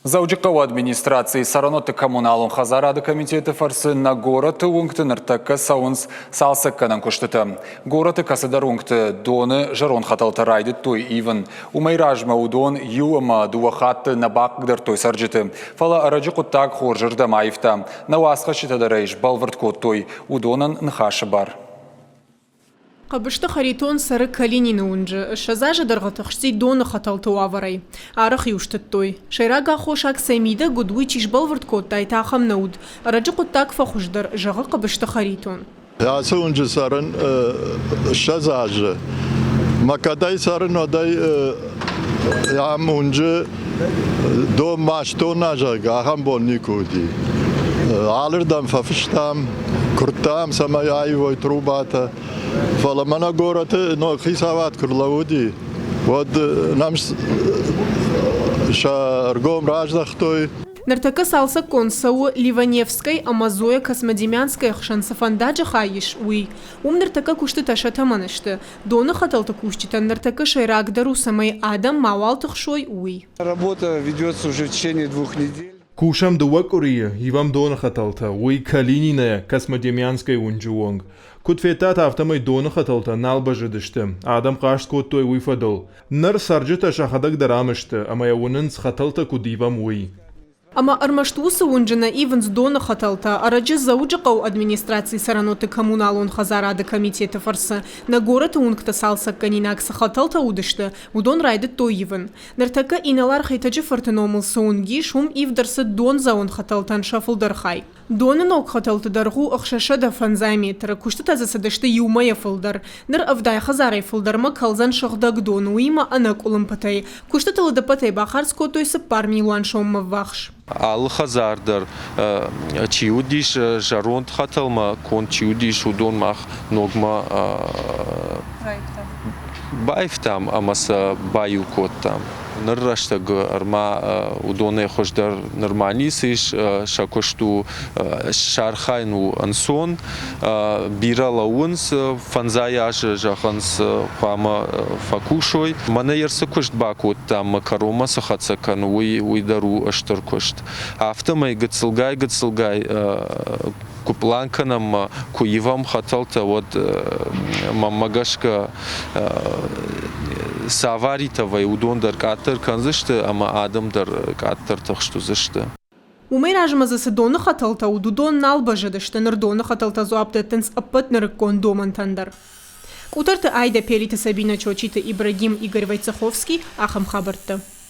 Дзӕуджыхъӕуы администрацийы цӕрӕнуӕтты коммуналон хӕдзарады комитеты фӕрцы нӕ горӕты уынгты ныртӕккӕ цӕуынц цалцӕггӕнӕн куыстытӕ. Горӕты кӕцыдӕр уынгты доны зӕронд хӕтӕлтӕ райдыдтой ивын. Уымӕй размӕ уыдон иу ӕмӕ дыууӕ хатты нӕ бахъыгдардтой цӕрджыты. Фӕлӕ ӕрӕджы хъуыддаг хорзырдӕм аивта. Нӕ уацхӕсджытӕ дӕр ӕй сбӕлвырд кодтой. Уыдонӕн ныхасы бар. Хъӕбысты Харитон цӕры Калинины уынджы. 20 азы дӕргъы тыхсти доны хӕтӕлты уавӕрӕй. Арӕх-иу стыдтой. Сӕйраг аххосаг сӕ мидӕг уыд, уый чи сбӕлвырд кодтаид, ахӕм нӕ уыд. Ӕрӕджы хъуыддаг фӕхуыздӕр, зӕгъы Хъӕбысты Харитон. Ацы уынджы цӕрын 20 азы. Мӕ кӕдӕй цӕрын, уӕдӕй ам уынджы дон мастон, зӕгъгӕ, ахӕм бон никуы уыди. Алырдӕм фӕфыстам, куырдтам, цӕмӕй аивой трубатӕ. Фӕлӕ мӕнӕ горӕты ног хицауад куы рлӕууыди, уӕд нӕм сӕ ргом раздӕхтой. Ныртӕккӕ цалцӕггонд цӕуы Ливаневскӕй ӕмӕ Зоя Космодемьянскӕйы хсӕн цы фӕндаджы хай ис, уый. Уым ныртӕккӕ куыстытӕ сӕ тӕмӕны сты. Доны хӕтӕлты кусджытӕн ныртӕккӕ сӕйрагдӕр у, цӕмӕй адӕм мауал тыхсой, уый. Работа ведется уже в течение двух недель. Кусӕм дыууӕ къуырийы, ивӕм доны хӕтӕлтӕ, уый Калининӕйӕ Космодемьянскӕйы уынджы онг. Куыд федтат, афтӕмӕй доны хӕтӕлтӕ нал бӕззыдысты. Адӕм хъаст кодтой уый фӕдыл. Ныр цӕрджытӕ сӕхӕдӕг дӕр ам сты ӕмӕ йӕ уынынц, хӕтӕлтӕ куыд ивӕм, уый. Ӕмӕ ӕрмӕст уыцы уынджы нӕ ивынц доны хӕтӕлтӕ. Ӕрӕджы Дзӕуджыхъӕуы администрацийы цӕрӕнуӕтты коммуналон хӕдзарады комитеты фӕрцы нӕ горӕты уынгты цалцӕггӕнинаг цы хӕтӕлтӕ уыдысты, уыдон райдыдтой ивын. Ныртӕккӕ инӕлар Хетӕджы-фырты номыл цы уынг ис, уым ивд ӕрцыд дондзӕуӕн хӕтӕлтӕн сӕ фылдӕр хай. Доны ног хӕтӕлты дӕргъ у 650 метры, куыстытӕ дзы цыдысты иу мӕйӕ фылдӕр. Ныр 70 хӕдзарӕй фылдӕрмӕ кӕлдзӕн сыгъдӕг дон, уыимӕ ӕнӕкъуылымпытӕй. Куыстытыл ӕдӕппӕтӕй бахардз кодтой 4 милуан соммӕ ввахс. Алы хӕдзар дӕр чи уыдис, зӕронд хӕтӕлмӕ конд чи уыдис, уыдон мах ногмӕ баивтам ӕмӕ сӕ баиу кодтам. Ныр рӕстӕг ӕрма уыдонӕй хуыздӕр нырма ницы ис, сӕ куыст у сархайын у ӕнцон, бирӕ лӕууынц, фӕндзай азы зӕгъынц, хъуамӕ фӕкусой. Мӕнӕ йӕ цы куыст бакодтам, мӕ кӕронмӕ цы хӕццӕ кӕны, уый, уый дӕр у стыр куыст. Афтӕмӕй гыццылгай-гыццылгай куы пълан кӕнӕм ӕмӕ куы ивӕм хӕтӕлтӕ, уӕд мӕнмӕ гӕсгӕ цы аваритӕ вӕййы, уыдон дӕр къаддӕр кӕндзысты ӕмӕ адӕм дӕр къаддӕр тыхст уыдзысты. Уымӕй размӕ дзы цы доны хӕтӕлтӕ уыд, уыдон нал бӕззыдысты, ныр доны хӕтӕлтӕ дзуапп дӕттынц ӕппӕт нырыккон домӕнтӕн дӕр. Къутӕрты Айдӕ, Пелиты Сабинӕ, Чочиты Ибрагим, Игорь Войцеховский, ахӕм хабӕрттӕ.